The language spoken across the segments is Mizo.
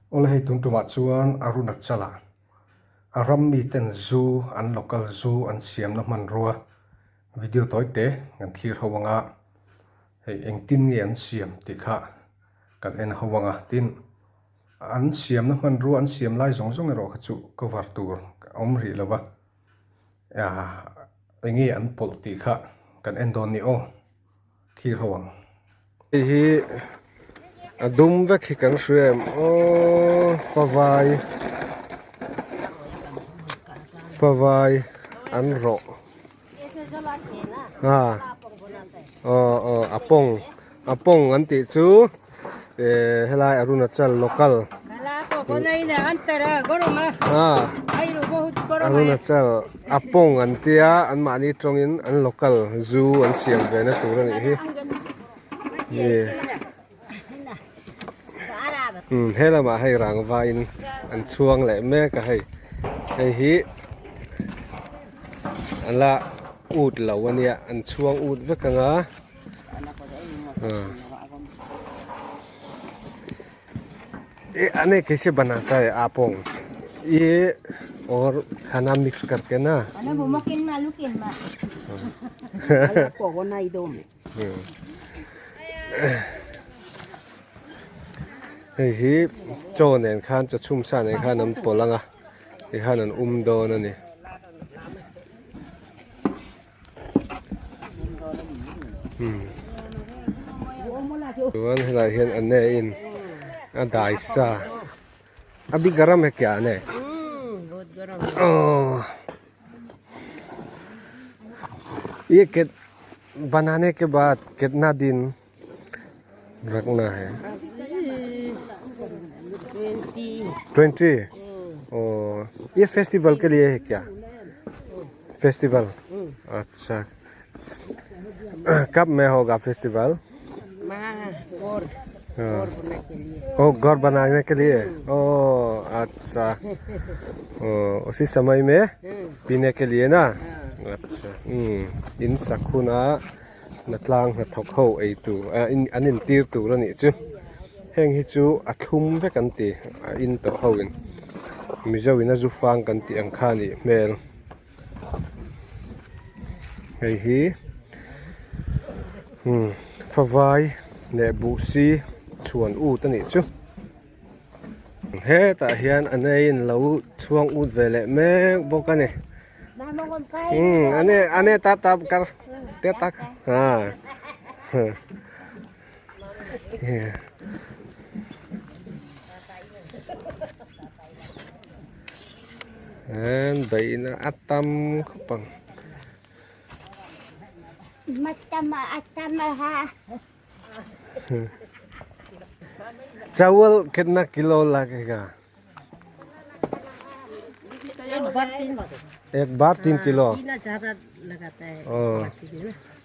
Awle hei tun tumah chuan Arunachal-ah a ram miten zu an local zu an siamna hmanrua video tawi te kan thlir ho anga hei engtin nge an siam tih kha kan en ho anga tin an siamna hmanrua an siam lai zawng zawng erawh kha chu cover tur a awm rih lo va eng nge an pawlh tih kha kan en dawn ni aw. Thlir ho ang. Hei hi a dum vek hi kan hria em aw favai favai an rawh a aw aw a pawng a pawng an tih chu eh helai Arunachal local Arunachal a pawng an tia anmahni tawngin an local zu an siam ve na tur a nih hi umm he lamah hei rangva in an chhuang leh mek a hei hei hi a la ut lo a nia an chhuang ut vek ang a. ये अने कैसे बनाता है आपोंग ये और खाना मिक्स करके ना hei hi chaw nen khan chaw chhum sa nen khan an pawlh ang a tikhan an um dawn a ni. Chuan helaiah hian a ne in a dai sa a big garam he kya ne aww ye ke banane ke baad kitna din rakhna hai twenty aww ye festival ke liye hai kya festival acha kab mein hoga festival oh ghar banane ke liye oh acha oh usi samay mein pine ke liye na acha umm in sak hunah Hnatlang hnathawk ho ei tur ah an intir tur a nih chu heng hi chu a thlum vek an ti a in tawh ho in mizo in a zu fang kan tih ang kha a nih hmel hei hi umm favai leh buhsi chhuan ut a nih chu hetah hian a nei in lo chhuang ut ve leh mek bawk a ni. Ane ane ta ta kar te tak ha an beihna a tam khawp ang. Chawal kitna kilo lagega. एक बार तीन kilo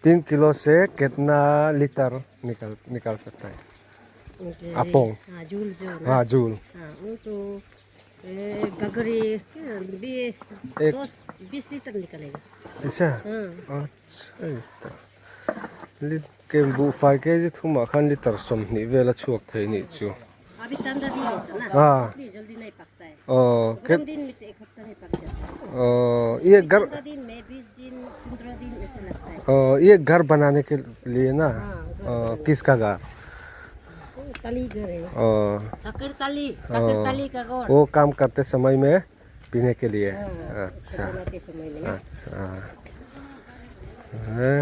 तीन kilo से कितना litre निकल निकाल सकता है अपोंग हाँ जूल एक 20 लीटर निकलेगा अच्छा अच्छा ke buhfai kg thumah khan litre 20 vel a chhuak thei nih chu. हाँ ओ कित ओ ये घर ओ ये घर बनाने के लिए ना ओ किसका घर ओ वो काम करते समय में पीने के लिए अच्छा अच्छा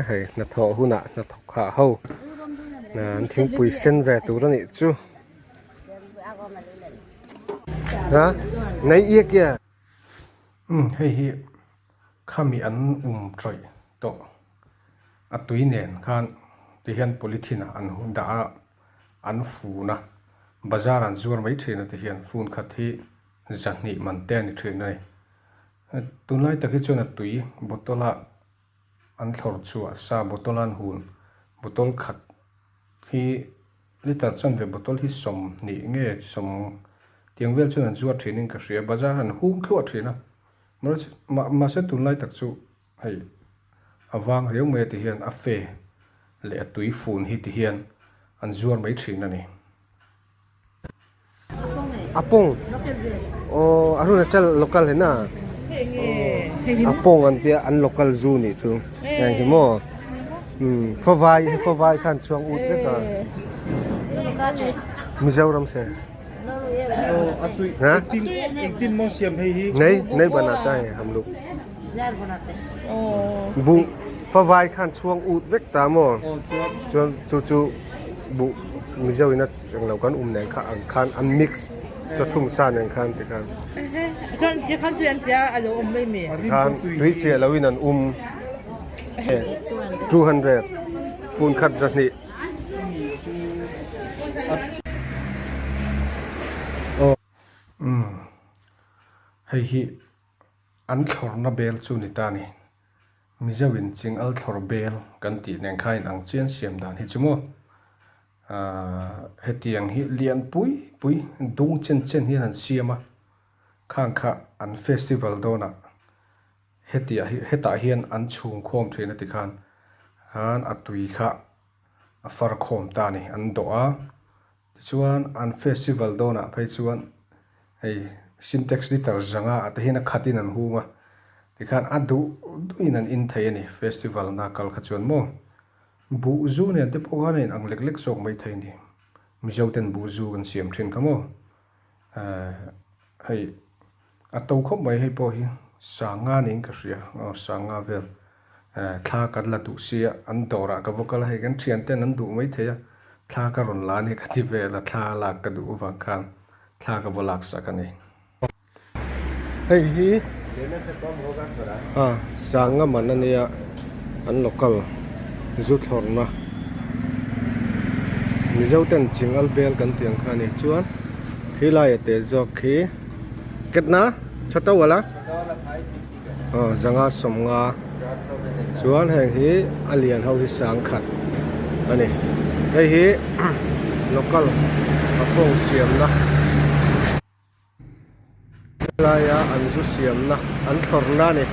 hei hnathawh hunah hnathawk hah ho an thingpui sen ve tur a nih chu. Ha nei iak ia. Umm hei hi khami an um tawih tawh a tui nen khan ti hian polythene ah an dah a an fun a bazar ah an zuar mai thin a ti hian fun khat hi zahnih man te a ni thin a ni tunlai tak hi chuan a tui bottle ah an thlawr chhuah sa bottle a an hun bottle khat hi. Liter chanve bottle hi 20 nge sawm tiang vel chuan an zuar thinin ka hria bazar an hung thluah thin a mahse tunlai tak chu hei a vang riau mai a ti hian a fe leh a tui fun hi ti hian an zuar mai thin a ni. Apong aw Arunachal local he na Apong an tia an local zu nih chu heng hi maw umm fawai fawai khan chhuang ut vek a Mizoram se ha nei nei banata hai ham luk buh fawai khan chhuang ut vek ta maw chuan chu chu buh Mizo in a Englo kan um nen kha ang khan an mix chaw chhum sa nen khan ti khan. Khan tui chiah lo in an um 200 fun khat zahnih. Umm hei hi an thlawrna bel chu ni ta ni. Mizo in ching al thlawr bel kan tih nen kha in ang chian siam dan hi chu maw. Ahh hetiang hi lian pui pui dung chen chen hian an siam a, khang kha an festival dawnah hetiah hi hetah hian an chhung khawm thin a tikhan khan a tui kha a far khawm ta a ni an dawh a, tichuan an festival dawnah phei chuan hei sintex liter zanga ah te hian a khatin an hung a, tikhan a duh duhin an in thei a ni festival na kal kha chuan maw. Buh zu nen te pawh khan a inang lek lek zawk mai thei a ni. Mizo ten buh zu kan siam thin kha maw? Ehh hei a to khawp mai hei pawh hi sanga niin ka hria aw sanga vel ehh thla kan la duh sia an dawrah ka va kal a hei kan thian ten an duh mai thei a thla ka rawn la a ni ka ti vel a thla lak ka duh avang khan thla ka va lak sak a ni. Hei hi a sanga man a nia an local zu thlawrna Mizo ten chingal bel kan tih ang kha a ni chuan khi laia te zawk khi ketna chhawta wala aw zanga sawmnga chuan heng hi a lian ho hi sangkhat a ni hei hi local a kawng siamna. Helaia an zu siamna an thlawrna a ni.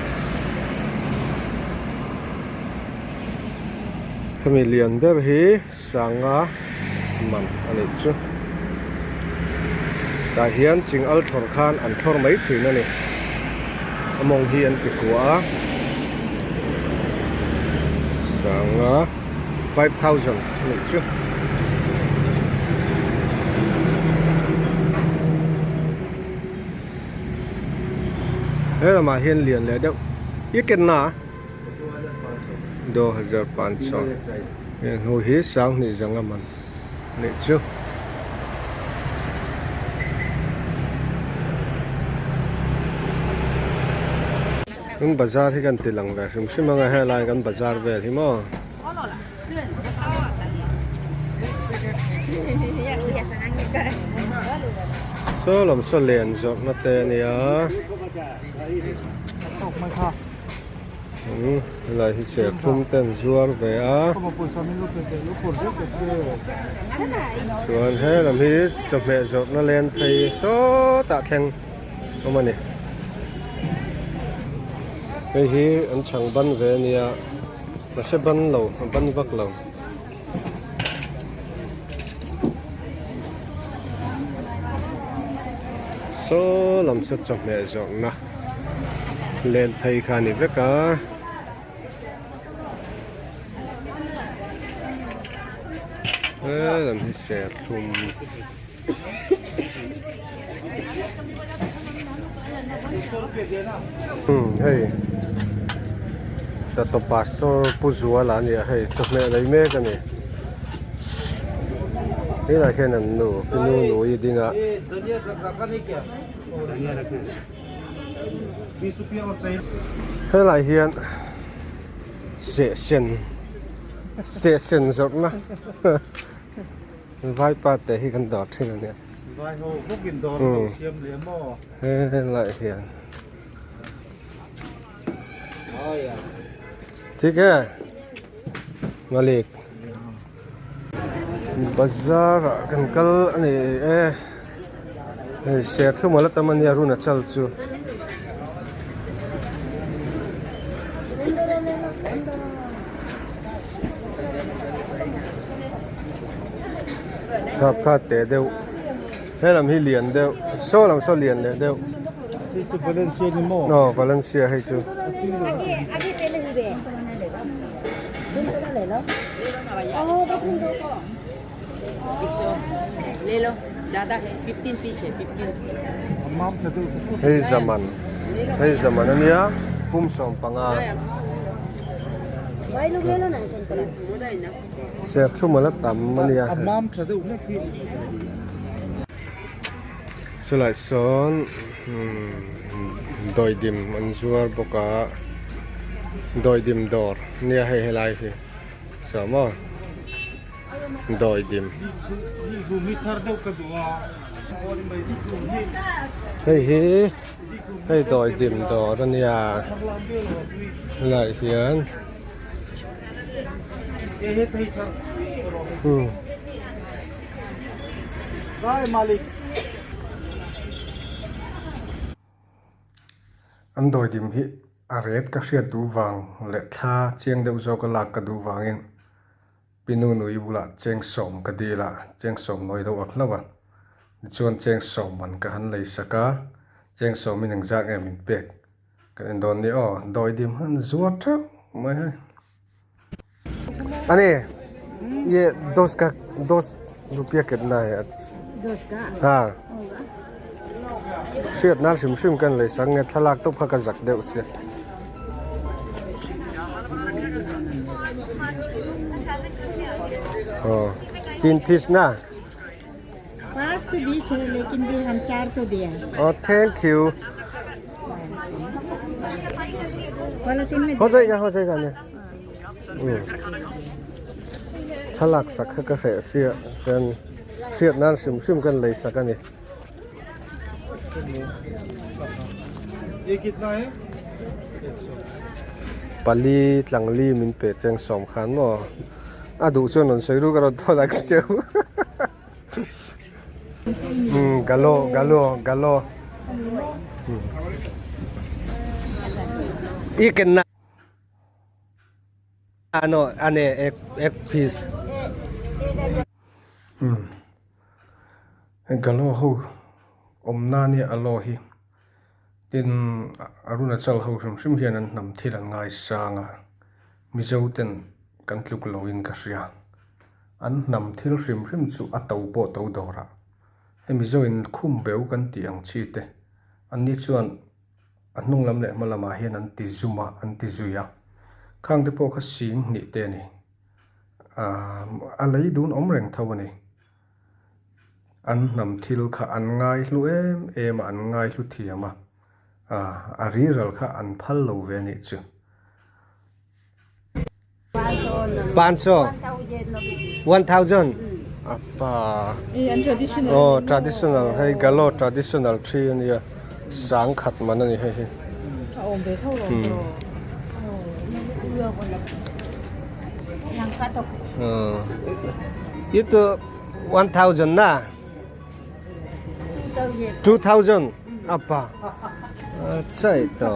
Hemi lian ber hi sanga man a nih chu. Tah hian ching al thlawr khan an thlawr mai thin a ni. A mawng hi an ti kua a. Sanga 5000 a nih chu. He lamah hian lian leh deuh i kenna do hazar pancho heng ho hi sanghnih zanga man a nih chu. Kan bazar hi kan ti lang ve hrim hrim ang a helai kan bazar vel hi maw. Saw lam saw len zawrhna te a nia. Umm helai hi serthlum te an zuar ve a. Chuan he lam hi chawhmeh zawrhna len phei sawtah thleng awm a ni. Hei hi an chhang ban ve a nia. Mahse ban lo a ban vak lo. Saw lam chu chawhmeh zawrhna len phei kha a ni vek a. He lam hi serthlum. Hei Tato Pastor Pu Zuala a ni a hei chawhmeh lei mek a ni helai hian an nu pi nu nui ding a. Helai hian seh sen seh sen zawrhna. Vaipa te hi kan dawr thin a nia. Vai ho bawk in dawr lo siam leh maw? Helai hian. Thik e. Malik. Bazar ah kan kal a ni e. Hei serthlum a la tam a nia Arunachal chu. Hrap kha teh deuh. He lam hi lian deuh saw lam saw lian leh deuh. Hei chu Valencia ni maw? Aw Valencia hei chu. Hei zaman hei zaman ania pum 15. Serthlum a la tam a nia. A mam tha deuh hlek hi. Chulai sawn dawidim an zuar bawk a dawidim dawr nia hei helai hi saw maw dawidim. Hei hi hei dawidim dawr a nia helaiah hian. An dawidim hi a ret ka hriat duh vang leh thla chiang deuh zawk a lak ka duh vangin Pinu nui bulah cheng sawm ka dil a, cheng sawm nawi deuh ang hlauh a. Tichuan cheng sawm man ka han lei sak a, cheng sawmin engzat nge min pek Kan en dawn ni aw, dawidim han zuar theuh mai hei. Ani, ye dos ka dos rupiah ketna he. Dos ka? Ha. Hriat nan hrim hrim kan lei sak nge thlalak tawp kha ka zak deuh sia. Aw, tin piece na. पाँच तो बीस है लेकिन भी हम चार तो दिया है Oh, thank you. Polythene में हो जाएगा हो जाएगा ne. Thlalak sak kha ka hreh sia kan hriat nan hrim hrim kan lei sak a ni. Ye kitna hai? Pali tlangli min pe cheng sawm khan maw a duh chuan rawn sawi ruk a rawn thawn ang cheu. Umm galo galo galo i kenna ano ane ek ek piece. Umm hei galo ho awmna nia a law hi tin Arunachal ho hrim hrim hian an hnam thil an ngaisang a Mizo ten kan tluk loin ka hria. An hnam thil hrim hrim chu a to pawh to dawr a, hemi zawin khum beu kan tih ang chi te, anni chuan a hnung lam leh hma lamah hian an ti zum a, an ti zui a. Khang te pawh kha sing hnih te a ni. Aaa a lei dun awm reng tho a ni. An hnam thil kha an ngai hlu em em a, an ngai hlu thiam a, aa a riral kha an phal lo ve a nih chu. Pancho 1000 apa oh traditional hei galo traditional thi ania sang khat man ani hei hi itu 1000 na 2000 apa chai to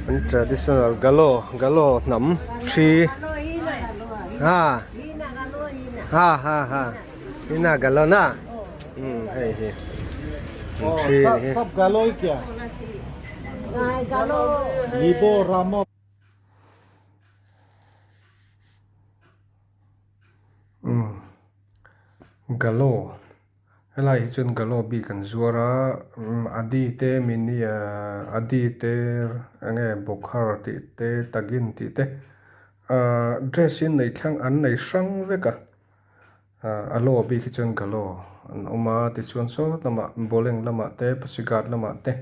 An traditional galo galo hnam thi ha ha ha ha ina galo na um hei hi thi hi Sab galo hi kya? Libo Ramo. Um galo Helai hi chuan galo bik an zuar a adi te mini ahh adi te eng nge bawkhar tih te tagin tih te ahh dress hi nei thlang an nei hrang vek a ahh a law bik hi chuan galo an awm a tichuan saw lamah bowling lamah te pasighat lamah te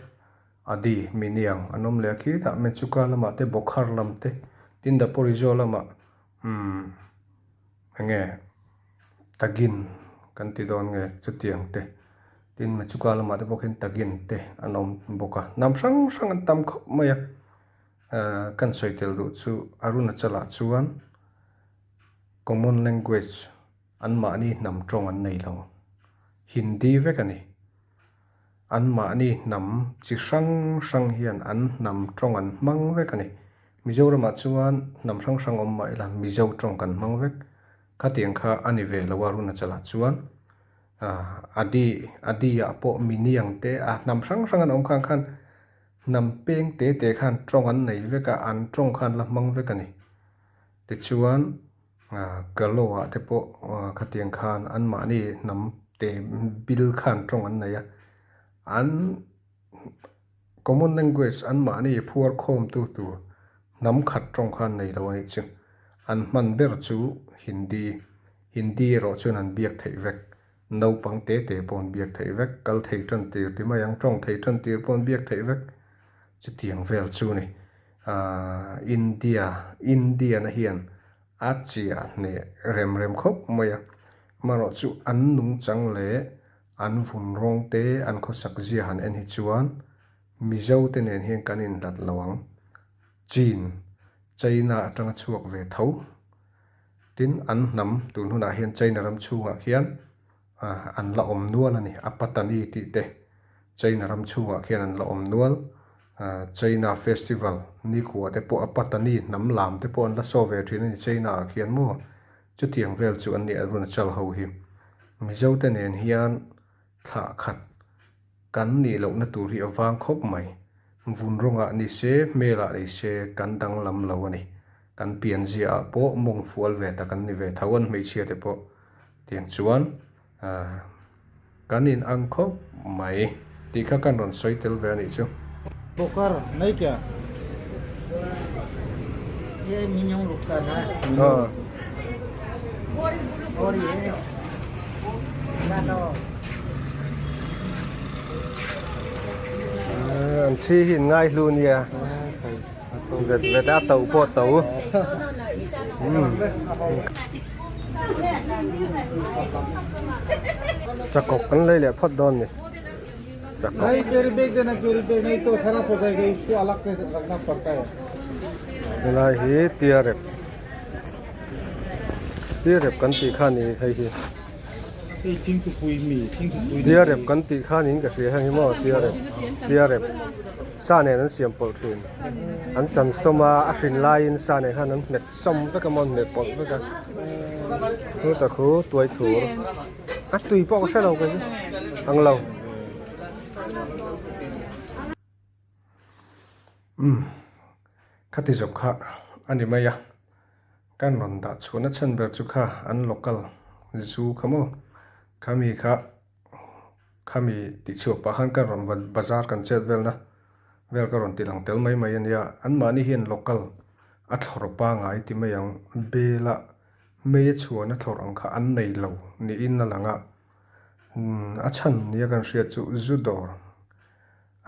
adi mini ang an awm leh a khitah mechuka lamah te bawkhar lam te tin daporizo lamah umm eng nge. Tagin kan ti dawn nge chutiang te tin Mechuka lamah te pawh khian tagin te an awm bawk a hnam hrang hrang an tam khawp mai a ahh kan sawi tel duh chu Arunachal ah chuan common language an mahni hnam tawng an nei lo Hindi vek a ni an mahni hnam chi hrang hrang hian an hnam tawng an hmang vek a ni. Mizoramah chuan hnam hrang hrang awm mah ila Mizo tawng kan hmang vek. Khatiang kha a ni ve lo a Arunachal-ah chuan. Adi Adi-ah pawh Miniang te a hnam hrang hrang an awm khan khan hnam peng te te khan tawng an nei vek a, an tawng khan la hmang vek a ni. Tichuan Galo-ah te pawh khatiang khan anmahni hnam te bil khan tawng an nei a, an Common language anmahni phuar khawmtu tur hnam khat tawng khan nei lo a nih chu. An hman ber chu Hindi. Hindi erawh chuan an biak theih vek. Naupang te te pawh an biak theih vek. Kal thei tan tir ti mai ang, tawng thei tan tir pawh an biak theih vek. Chutiang vel chu ni. Ahh India, Indian-a hian a chiah hneh rem rem khawp mai a. Amaherawhchu chu an nungchang leh An vun rawng te an khawsak zia han en hi chuan Mizo te nen hian kan inhlat lo ang. Chin, China atanga chhuak ve tho. Tin, an hnam tun hunah hian China ram chhungah khian an la awm nual a ni. A Patani tih te China ram chhungah khian an la awm nual. China festival nikhua te pawh a Patani hnam lam te pawh an la saw ve thin a ni China ah khian maw. Chutiang vel chu an ni Arunachal ho hi. Mizote nen hian thlah khat kan nih lohna tur hi a vang khawp mai. Vun rawngah ni se, hmelah ni se kan danglam lo a ni. Kan pianzia ah pawh mawng fual ve tak an ni ve tho an hmeichhia te pawh. Tiang chuan kan in ang khawp mai tih kha kan rawn sawi tel ve a nih chu. Bokar nei kya? An thi hi in ngai hlu nia vet vet a to pawh to. Chakawk kan lei leh phawt dawn ni. Chakawk. Nahi carry bag dena carry bag nahi to kharab ho jayega isko alag rakhna padta hai. Helai hi tiarep tiarep kan tih kha ni hei hi. Hei thingtupui mi thingtupui tiarep kan tih kha niin ka hria heng hi maw tiarep tiarep sa nen an siam pawlh thin. An chan sawm a, a hrin laiin sa nen khan an hmet sawm vek a maw an hmet pawlh vek a. Chu tak chu tuai thur a tui pawh ka hre lo kei chu ang lo. Umm khati zawk kha a ni mai a, kan rawn dah chhuahna chhan ber chu kha an local zu kha maw khami kha khami tih chhuak pah khan kan rawn bazar kan chet velna vel ka rawn ti lang tel mai mai a nia anmahni hian local a thlawr pangai ti mai ang bela mei a chhuahna thlawr ang kha an nei lo niin a lang a a chhan nia kan hriat chu zu dawr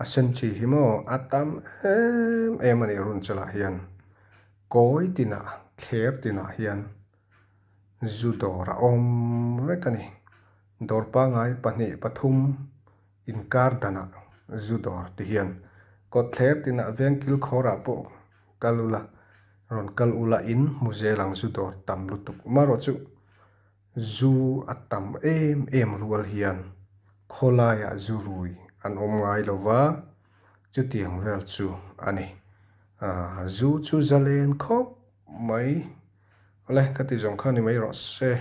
a sen chi hi maw a tam em em a nih Runchalah hian kawi tinah thler tinah hian. Zu dawr a awm vek a ni. Dawr pangai pahnih pathum inkar danah zu dawr ti hian kawtthler tinah veng kil khawrah pawh kal ula rawn kal ula in hmu zel ang zu dawr tam lutuk. Amaherawhchu zu a tam em em rual hian khawlaiah zu rui an awm ngai lo va, chutiang vel chu a ni. Zu chu zalen khawp mai. Awle, ka ti zawng kha ni mai rawh se.